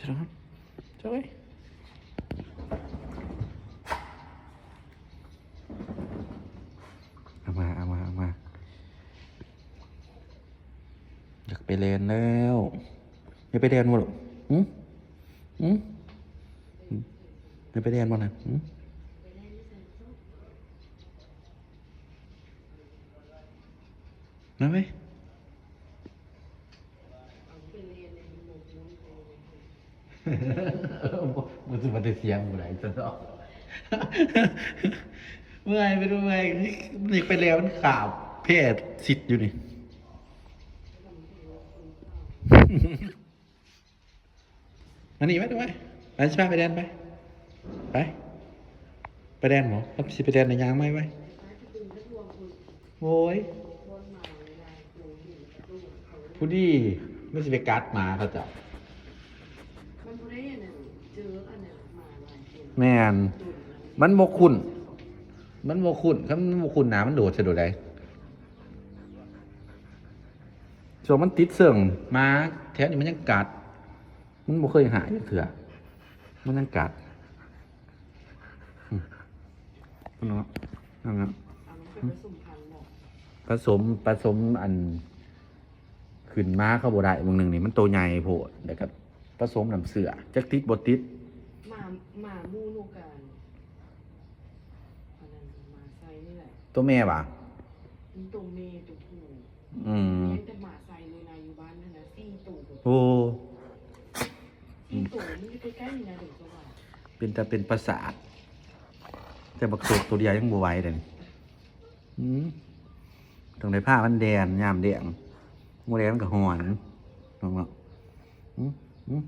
ເຈົ້າເອີຍ ເອົາມາ ເອົາມາ ເອົາມາ. ຢາກໄປແລ່ນແລ້ວ. ຢາກໄປແລ່ນບໍ່ລູກ? ຫຶ? ຫຶ? ຢາກໄປແລ່ນບໍ່ນະ? ຫຶ? ມາໄວ. ມັນຊິບໍ່ໄດ້ສຽງບໍ່ໄດ້ຊັ້ນດອກ. ເມື່ອຍ ເປັນເມື່ອຍ ນີ້ໄປແລ້ວ ມັນຂາບແພຊິດຢູ່ນີ້. ມານີ້ມາ ໄປ ໄປ ໄປ ຊິພາໄປແລ່ນ ໄປ ໄປ ໄປແລ່ນບໍ່? ຊິໄປແລ່ນ ຍ່າງໄປໄວ. ໂອ້ຍ ຜູ້ດີ ມັນຊິໄປກັດໝາເຂົາເຈົ້າ. ມັນບໍ່ໄດ້ອັນນັ້ນ ເຈີອັນນັ້ນ ໝາຫຼາຍຄົນ. ແມ່ນ ມັນບໍ່ຄຸ້ນ ມັນບໍ່ຄຸ້ນ ຄັນມັນບໍ່ຄຸ້ນໜ້າ ມັນໂດດຊະໂດດໃດ. ຊ່ວງມັນຕິດເຊິ່ງ ໝາແຖວນີ້ມັນຍັງກັດ ມັນບໍ່ເຄີຍຫາຍຈັກເທື່ອ ມັນຍັງກັດ. ອືມ ເນາະ ນັ້ນນະ ເອົາມັນໄປປະສົມພັນບໍ? ປະສົມ ປະສົມ ອັນ ຂຶ້ນມາເຂົາບໍ່ໄດ້ ມື້ໜຶ່ງນີ້ມັນໂຕໃຫຍ່ໂພດ ແລ້ວກໍປະສົມນ້ຳເຊື້ອ ຈັກຕິດບໍ່ຕິດ. ໝາ ໝາໝູ່ລູກກະ ອັນນັ້ນ ໝາໄຊນີ້ແຫຼະ ໂຕແມ່ຫວາ? ມັນໂຕແມ່ ໂຕຜູ້. ອືມ ຍັງແຕ່ໝາໄຊເລີຍນະ ຢູ່ບ້ານຫັ້ນນະ ສີ່ໂຕ. ໂອ້ ສີ່ໂຕ ມັນຢູ່ໃກ້ໆນີ້ນະ ເດີສະຫວັນ. ເປັນຕາເປັນປະສາດ ແຕ່ບັກໂສກໂຕດຽວຍັງບໍ່ໄຫວເດ້. ອືມ ຕ້ອງໄດ້ພາມັນແລ່ນຍາມແລງ ບໍ່ແລ່ນມັນກໍຮ້ອນເນາະ. ອືມ ອືມ